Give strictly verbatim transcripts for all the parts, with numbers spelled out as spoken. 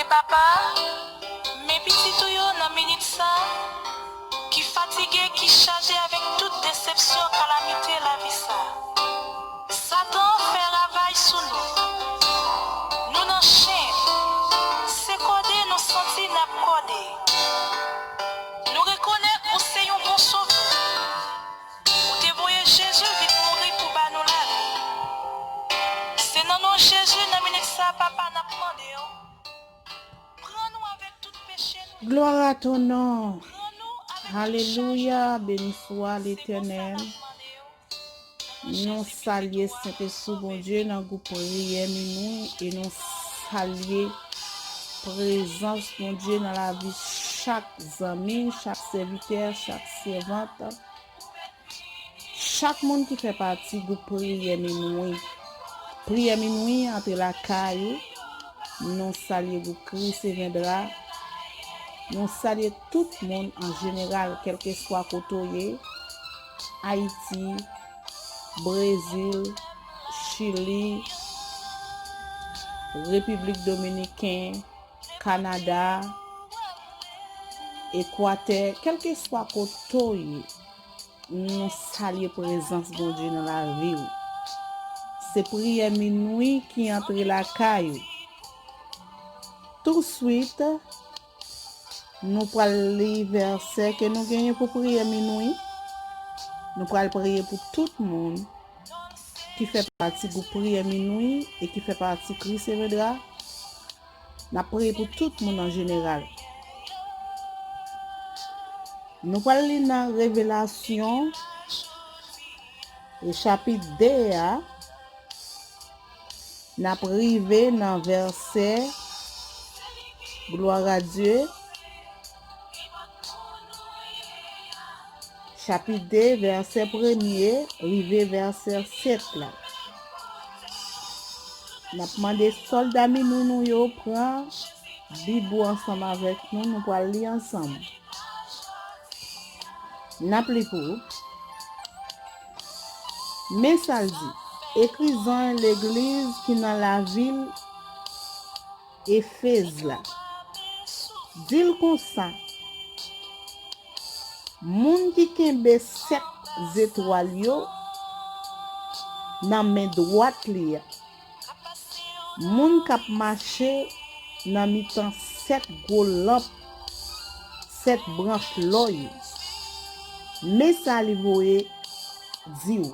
Papa, men pitit ou yo nan minit sa, ki fatige, ki chaje avèk tout desepsyon, kalamite lavi sa. Satan fè ravaj sou nou. Nou nan chenn. Se kòde nou santi n ap kòde. Nou rekonèt ou se yon bon sovè. Ou te voye Jezi vin mouri pou ba nou lavi. Se nan non Jezi, nan minit sa, Papa, n ap mande w, pran nou avèk tout peche nou yo. Gloire à ton nom. Pran nou avèk tout chaj nou yo. Alelouya, beni swa Letènèl. Nou salye Sentespri Bondye nan gwoup priyè minwi e nou salye prezans Bondye nan lavi chak zanmi, chak sèvitè, chak sèvant, chak moun ki fè pati gwoup priyè minwi. Priyè minwi antre lakay ou. Nou salye gwoup Christ Viendra. Nou salye tout moun an jeneral, kèlkeswa kote w ye, Ayiti, Brezil, Chili, Repiblik Dominiken, Kanada, Ekwatè, kèlkeswa kote w ye. Nou salye prezans Bondye nan lavi w. Se priyè minwi ki antre lakay ou. Touswit, nou pral li vèsè ke nou genyen pou priyè minwi. Nou pral priye pou tout moun ki fè pati gwoup priyè minwi e ki fè pati Christ Viendra. N ap priye pou tout moun an jeneral. Nou pral li nan Revelasyon, e chapit de a, n ap rive nan vèsè, gloire à Dieu, chapit de, vèsè premye, rive vèsè sèt la. N ap mande sòlda minwi nou yo pran Bib ou ansanm avèk nou, nou pral li ansanm. N ap li pou ou. Men sa l di, ekri zanj legliz ki nan lavil Efez la. Di l konsa, moun ki kenbe sèt zetwal yo nan men dwat li a, moun k ap mache nan mitan sèt gwo lanp, sèt branch lò yo. Men sa li voye di w.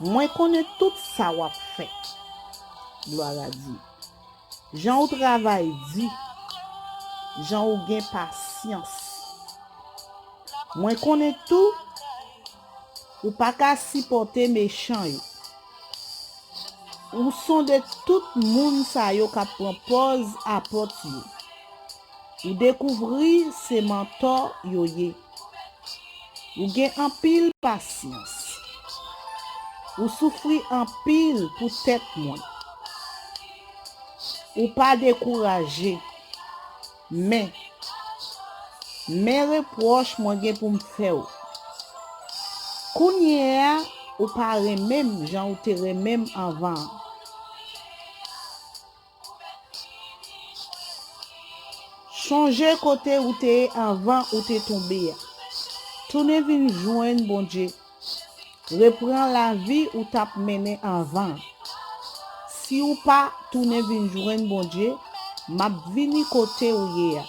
Mwen konnen tout sa w ap fè. Gloire à Dieu. Jan ou travay di, jan ou gen pasyans. Mwen konnen tou, ou pa ka sipòte mechan yo. Ou sonde tout moun sa yo k ap pran pòz apot yo. Ou dekouvri se mantò yo ye. Ou gen anpil pasyans. Ou soufri anpil pou tèt mwen. Ou pa dekouraje. Men, men repwòch mwen gen pou m fè w. Kounye a, ou pa renmen m jan ou te renmen m anvan an. Chonje kote ou te ye anvan ou te tonbe a. Tounen vin jwenn Bondye. Reprann lavi ou t ap mennen anvan an. Si ou pa tounen vin jwenn Bondye, m ap vini kote ou ye a.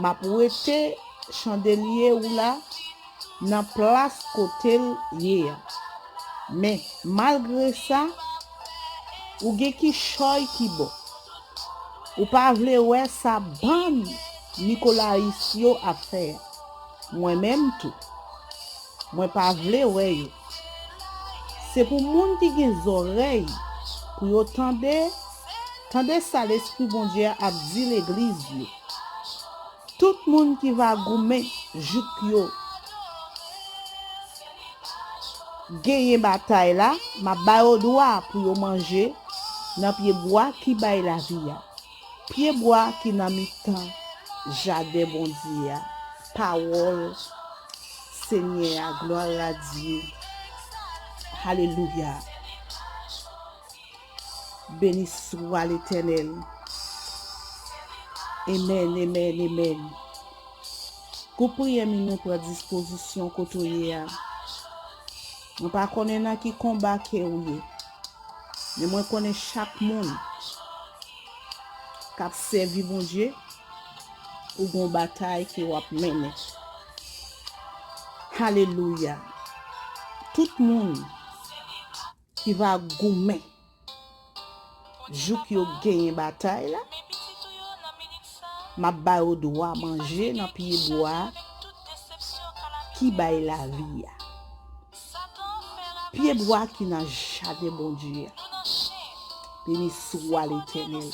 M ap wete chandelye ou la nan plas kote l ye a. Men, malgre sa, ou gen kichòy ki bon. Ou pa vle wè sa bann Nikolayis yo ap fè a. Mwen menm tou, mwen pa vle wè yo. Se pou moun ki gen zòrèy pou yo tande, tande sa Lespri Bondye a ap di legliz yo. Tout moun ki va goumen jouk yo genyen batay la, m ap ba yo dwa pou yo manje nan pyebwa ki bay lavi a, pyebwa ki nan mitan jaden Bondye a. Pawòl Senyè a, gloire à Dieu. Alelouya. Beni swa Letènèl. Amen, amen, amen. Gwoup priyè, min nou pran dispozisyon kote w ye a. Mwen pa konnen nan ki konba ke w ye, men mwen konnen chak moun k ap sèvi Bondye, ou gon batay ke w ap mennen. Alelouya. Tout moun ki va goumen jouk yo genyen batay la, m ap ba yo dwa manje nan pyebwa ki bay lavi a. Pyebwa ki nan jaden Bondye a. Beni swa Letènèl.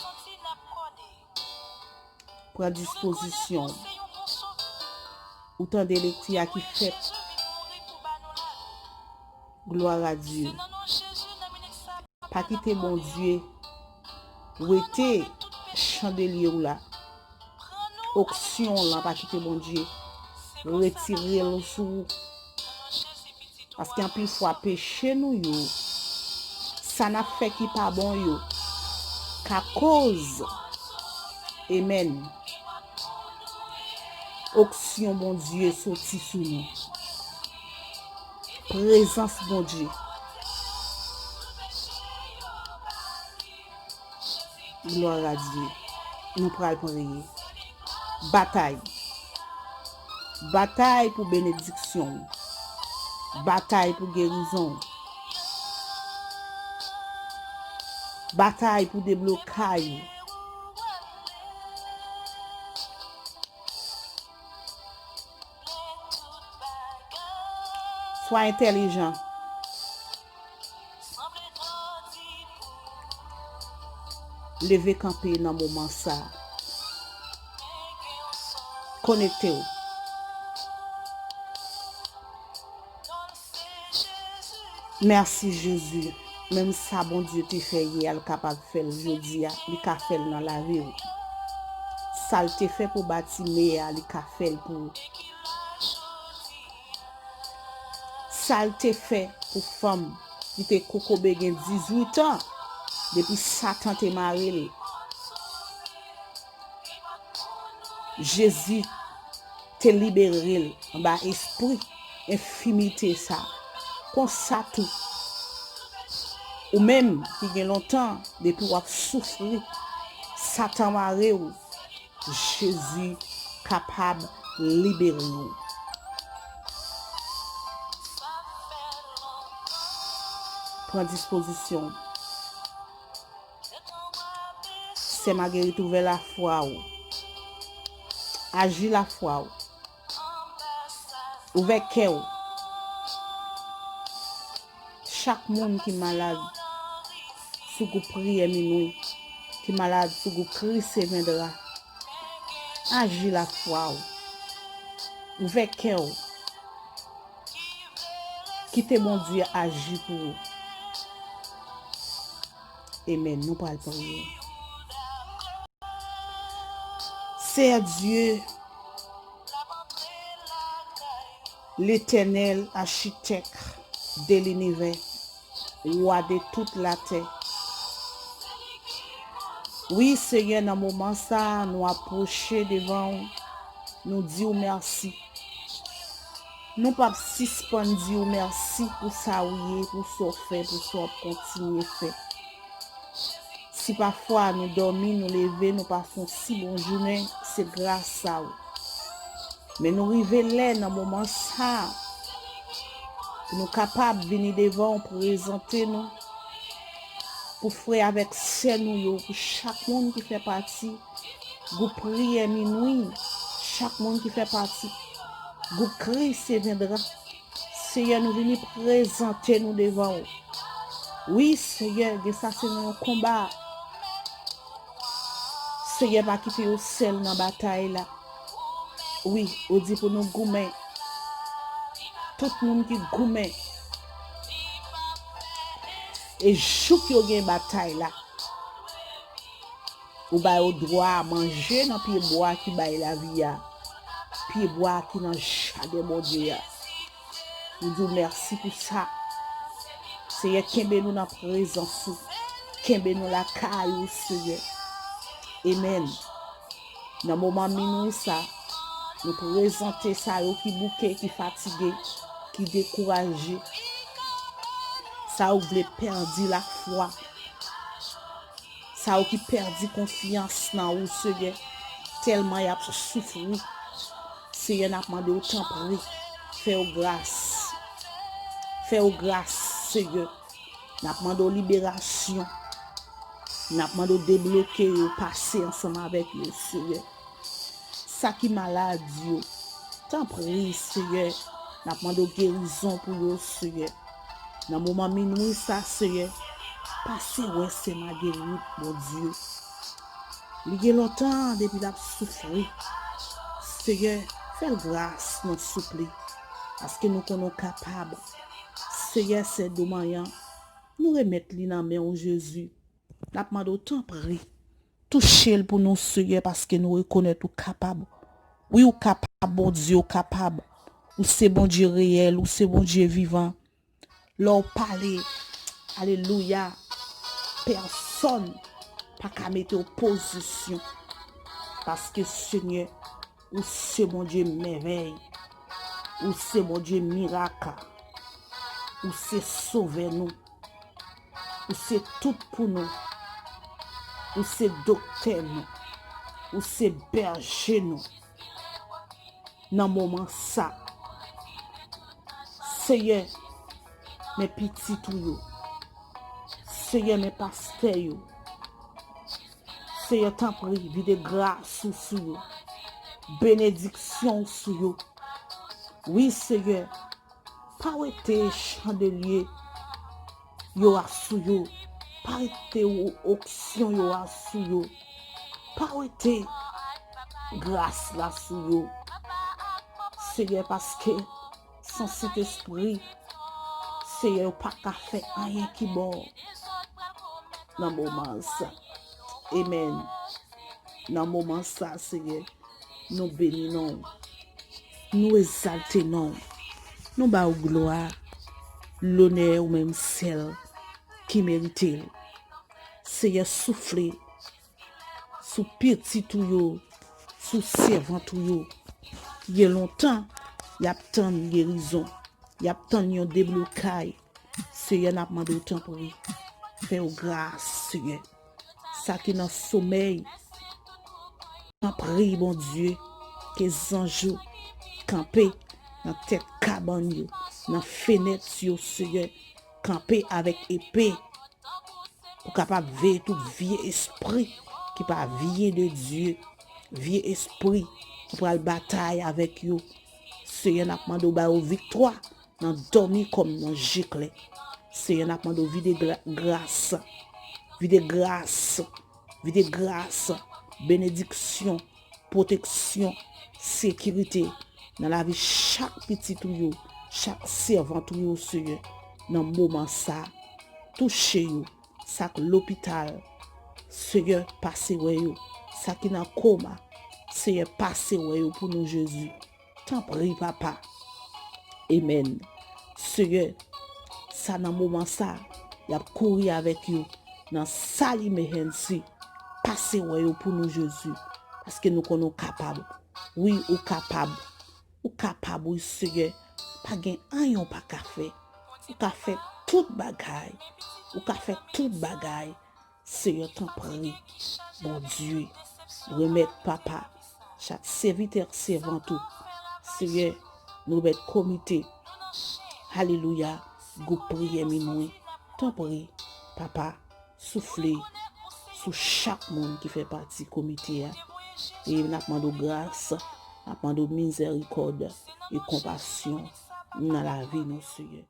Pran dispozisyon w. Ou tande lekti a ki fèt. Glwa a Dye. Pa kite Bondye wete chandelye w la. Onksyon w lan, pa kite Bondye retire l sou ou. Paske anpil fwa peche nou yo, sa n ap fè ki pa bon yo, ka koz, amen, onksyon Bondye soti sou nou. Prezans Bondye. Glwa a Dye. Nou pral priye. Batay. Batay pou benediksyon w. Batay pou gerizon w. Batay pou deblokay ou. Swa entèlijan. Leve kanpe nan moman sa a. Konekte w. Mèsi, Jezi. Menm sa Bondye te fè yè a, l kapab fè l jodi a. Li ka fè l nan lavi w. Sa l te fè pou Batime a, li ka fè l pou ou. Sa l te fè pou fanm ki te kokobe gen dizuit an, depi Satan te mare l. Jezi te libere l anba espri enfimite sa. Konsa tou, ou menm ki gen lontan depi w ap soufri, Satan mare w, Jezi kapab libere w. Pran dispozisyon w. Sè Magerit, ouvè lafwa w. Aji lafwa w. Ouvè kè w. Chak moun ki malad sou gwoup priyè minwi, ki malad sou gwoup Christ reviendra, aji lafwa w. Ouvè kè w. Kite Bondye aji pou ou. Amen. Nou pral priye. Seyè Dye, Letènèl, Achitèk de linivè, Wa de tout latè. Wi, Seyè, nan moman sa a, nou apwoche devan w, nou di w mèsi. Nou p ap sispann di w mèsi pou sa w ye, pou sa w fè, pou sa w ap kontinye fè. Si pafwa nou dòmi, nou leve, nou pase yon si bon jounen, se gras a w. Men nou rive lè nan moman sa a, pou nou kapab vini devan w, prezante nou, pou frè avèk sè nou yo, pou chak moun ki fè pati gwoup priyè minwi, chak moun ki fè pati gwoup Christ reviendra. Seyè, nou vini prezante nou devan w. Wi, Seyè, gen sa se nan yon konba. Seyè, pa kite yo sèl nan batay la. Wi, ou di pou nou goumen. Tout moun ki goumen, e jouk yo gen batay la, ou ba yo dwa manje nan pyebwa ki bay lavi a, pyebwa ki nan jaden Bondye a. Nou di w mèsi pou sa. Seyè, kenbe nou nan prezans ou. Kenbe nou lakay ou, Seyè. Amen. Nan moman minwi sa, nou prezante sa yo ki bouke, ki fatige, ki dekouraje, sa yo k vle pèdi lafwa, sa yo ki pèdi konfyans nan ou, Senyè, tèlman y ap soufri. Senyè, n ap mande w, tanpri, fè yo gras. Fè yo gras, Senyè. N ap mande w liberasyon. N ap mande w debloke yo, pase ansanm avèk yo, Senyè. Sa ki malad yo, tanpri, Senyè, n ap mande w gerizon pou yo, Senyè. Nan moman minwi sa, Senyè, pase wè sè Magerit, Bondye. Li gen lontan depi l ap soufri. Senyè, fè l gras, non, souple, paske nou konnen w kapab. Seyè, sè Domanyan, nou remèt li nan men w, Jezi. N ap mande w, tanpri, touche l pou nou, Seyè, paske nou rekonèt ou kapab. Wi, ou kapab, Bondye, ou kapab. Ou se Bondye reyèl, ou se Bondye vivan. Lè w pale, alelouya, pèsonn pa ka mete w pozisyon. Paske, Senyè, ou se Bondye mèvèy. Ou se Bondye mirak. Ou se sovè nou. Ou se tout pou nou. Ou se doktè nou. Ou se bèje nou. Nan moman sa, Seyè, men pitit ou yo. Seyè, men pastè yo. Seyè, tanpri, vide gras ou sou yo. Benediksyon ou sou yo. Wi, Seyè, pa wete chandelye yo a sou yo. Pa wete o-, onksyon yo a sou yo. Pa wete gras la sou yo, Seyè, paske san Sentespri, Seyè, yo pa ka fè anyen ki bon nan moman sa. Amen. Nan moman sa, Seyè, nou beni non w. Nou egzalte non w. Nou ba w glwa, lonè, ou menm sèl ki merite l. Seyè, soufle sou pitit ou yo, sou sèvant ou yo. Gen lontan y ap tann gerizon, y ap tann yon deblokay. Seyè, n ap mande w, tanpri, fè yo gras, Seyè. Sa ki nan somèy, tanpri, Bondye, ke zanj ou kanpe nan tèt kabann yo, nan fenèt yo, Seyè, kanpe avèk epe, pou kapab veye tout vye espri ki pa vyen de Dye, vye espri ki pral batay avèk yo. Seyè, n ap mande w ba yo viktwa nan dòmi kòm nan je klè. Seyè, n ap mande w vide gra-, gras, vide gras, vide gras, benediksyon, pwoteksyon, sekirite nan lavi chak pitit ou yo, chak sèvant ou yo, Seyè, nan moman sa. Touche yo, sa k lopital, Seyè, pase wè yo, sa ki nan koma, Seyè, pase wè yo pou nou, Jezi. Tanpri, Papa. Amen. Seyè, sa nan moman sa, y ap kouri avèk yo nan sal imèjènsi. Pase wè yo pou nou, Jezi. Paske nou konnen w kapab. Wi, ou kapab. Ou kapab, wi, Seyè. Pa gen anyen w pa ka fè. Ou ka fè tout bagay. Ou ka fè tout bagay. Seyè, tanpri, Bondye, remèt, Papa, chak sèvitè, sèvant ou. Seyè, nou remèt komite, alelouya, gwoup priyè minwi. Tanpri, Papa, soufle sou chak moun ki fè pati komite a. E n ap mande w gras, n ap mande w mizèrikòd e konpasyon nan lavi nou, Seyè.